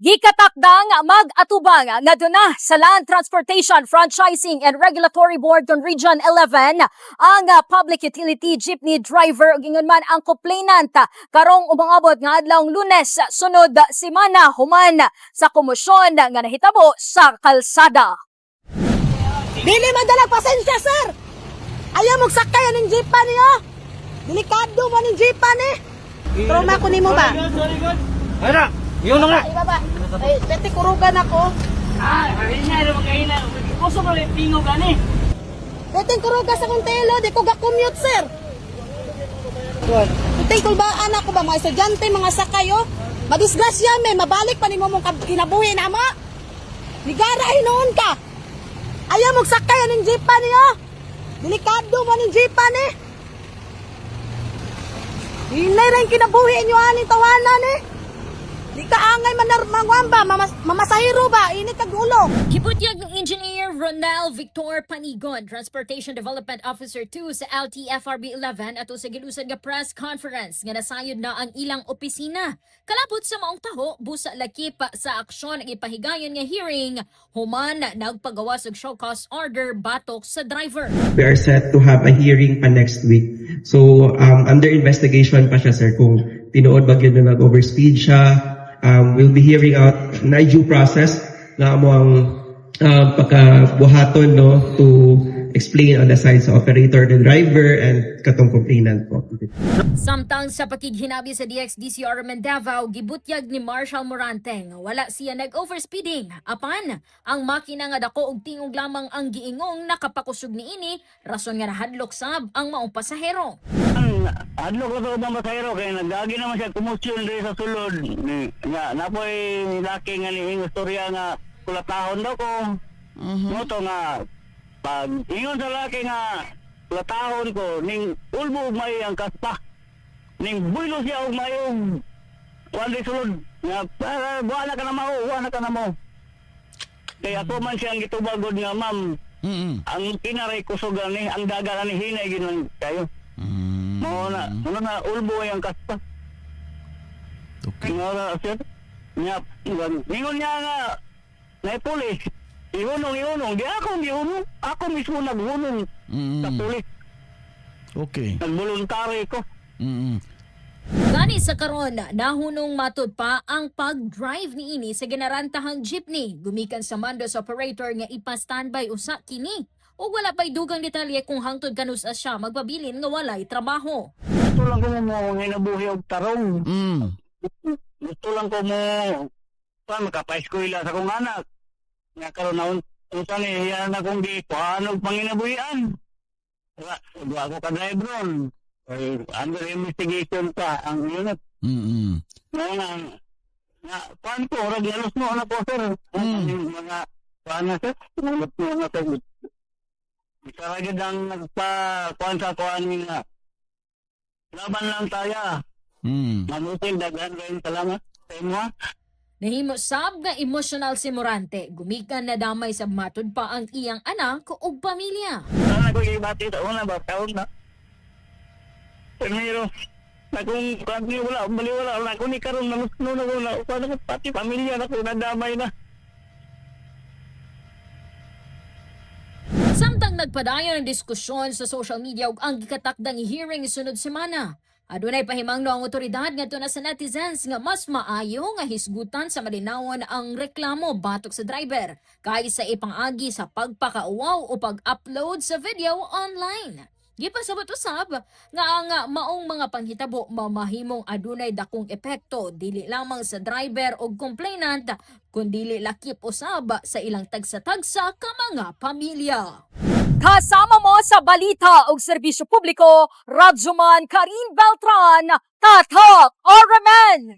Gikatakdang mag-atubang ngadto na sa Land Transportation Franchising and Regulatory Board on Region 11 ang public utility jeepney driver ug ingon man ang complainant karong umangabot nga adlawng Lunes, sunod semana, human sa komosyon nga nahitabo sa kalsada. Dili man dala pasensya, sir. Ayaw mo sakay aning jeepan niyo. Delikado man ning jeepan ni. Trauma ko nimo ba? Ay na! Yun na nga! Ay baba. Ay, pwede kurugan ako. Ah, kahina na magkahina. Puso ko yung tingog ani. Pwede kurugan sa kong telo, di ko ga-commute, sir. Pwede kulbaan ako ba mga estudyante, mga sakay oh. Madisgrasya me, mabalik pa nimo mong kinabuhi na mo. Nigara hinuon ka. Ayaw mo sakay aning jeepan niyo. Delikado man ning jeepan ni. Hinay rin kinabuhi inyo aning tawanan eh. Di ka angay manar mangwamba, mamasahiro ba, init kag ulo. Gibutyag ng Engineer Ronel Victor Panigon, Transportation Development Officer 2 sa LTFRB 11, ato sa gilusan nga press conference nga nasayod na ang ilang opisina. Kalabot sa maong taho, busa lakip sa aksyon ang ipahigayon nga hearing human nagpagawas og show cause order batok sa driver. We are set to have a hearing pa next week. So, under investigation pa siya, sir, kung tinuod ba gyud na nag-overspeed siya. We'll be hearing out na due process na mo ang pagkabuhaton, no, to explain on the side sa operator, the driver, and katong complainant po. Samtang sa pakighinabi sa DXDCR Davao, gibutyag ni Marshal Morante nga wala siya nag-overspeeding. Apan, ang makina nga dako og tingog lamang ang giingong nakapakusog niini, rason nga nahadlok sab ang maong pasahero. Ang adlok lang sa ubang pasahero kay nagdagi naman siya kumusyon diri sa sulod. Nga napoy laki nga ni istorya nga kulatahon daw ko. Mo to nga pag ingon sa laki nga kulatahon ko ning ulbo og may ang kaspa. Ning buylo siya og may og kuan di sulod nga para buwa na ka na mao, buwa na ka na mo. Kay ako man siyang gitubagod nga, "Ma'am, ang kinaray kusog ani, ang dagat ani hinay gid man kayo." Mao na ulbo ang kaspa. Nga na, sir. Nga, ningon niya nga, na pulis. Ihunong, ihunong. Di ako gihunong. Ako mismo naghunong sa pulis. Nagvoluntary ko. Gani sa karon, nahunong matud pa ang pag-drive niini sa ginarantahang jeepney. Gumikan sa mando sa operator nga ipa-standby usa kini. Ug wala pa'y dugang detalye kung hangtod kanus-a siya magpabilin nga walay trabaho. Gusto lang ko mo nginabuhi og tarong. Gusto lang ko mo pa makapaeskwela sa akong anak. Nga karon na unsa ni iya na kong gikuhaan og panginabuhian. Wa wa ako ka driver. Ay, under investigation pa ang unit. Nga nga nga kuan ko rag nalos mo na ko, sir. Ang mga kuan na, sir. Nalos mo na, sir. Isa ra gyud ang nagpa kuan sa kuan nga. Laban lang tayo. Mamutin, daghan kayong salamat sa imo, ha. Nahimo sab nga emosyonal si Morante. Gumikan na damay sa matud pa ang iyang anak ug pamilya. Sana ko ibati sa una ba kaon na. Primero, na kung kung ni wala, bali wala, wala ko ni karon nalusno na ko na, paano ko pati pamilya na ko nadamay na. Samtang nagpadayon ang diskusyon sa social media ug ang gikatakdang hearing sunod semana, adunay pahimangno ang otoridad ngadto na sa netizens nga mas maayo nga hisgutan sa malinawon ang reklamo batok sa driver kaysa ipang-agi sa pagpakauwaw o pag-upload sa video online. Gipasabot usab nga ang maong mga panghitabo mamahimong adunay dakong epekto dili lamang sa driver o complainant kundili lakip usab sa ilang tagsa-tagsa ka mga pamilya. Kasama mo sa balita ug serbisyo publiko, Radyoman Karin Beltran, Tatak RMN!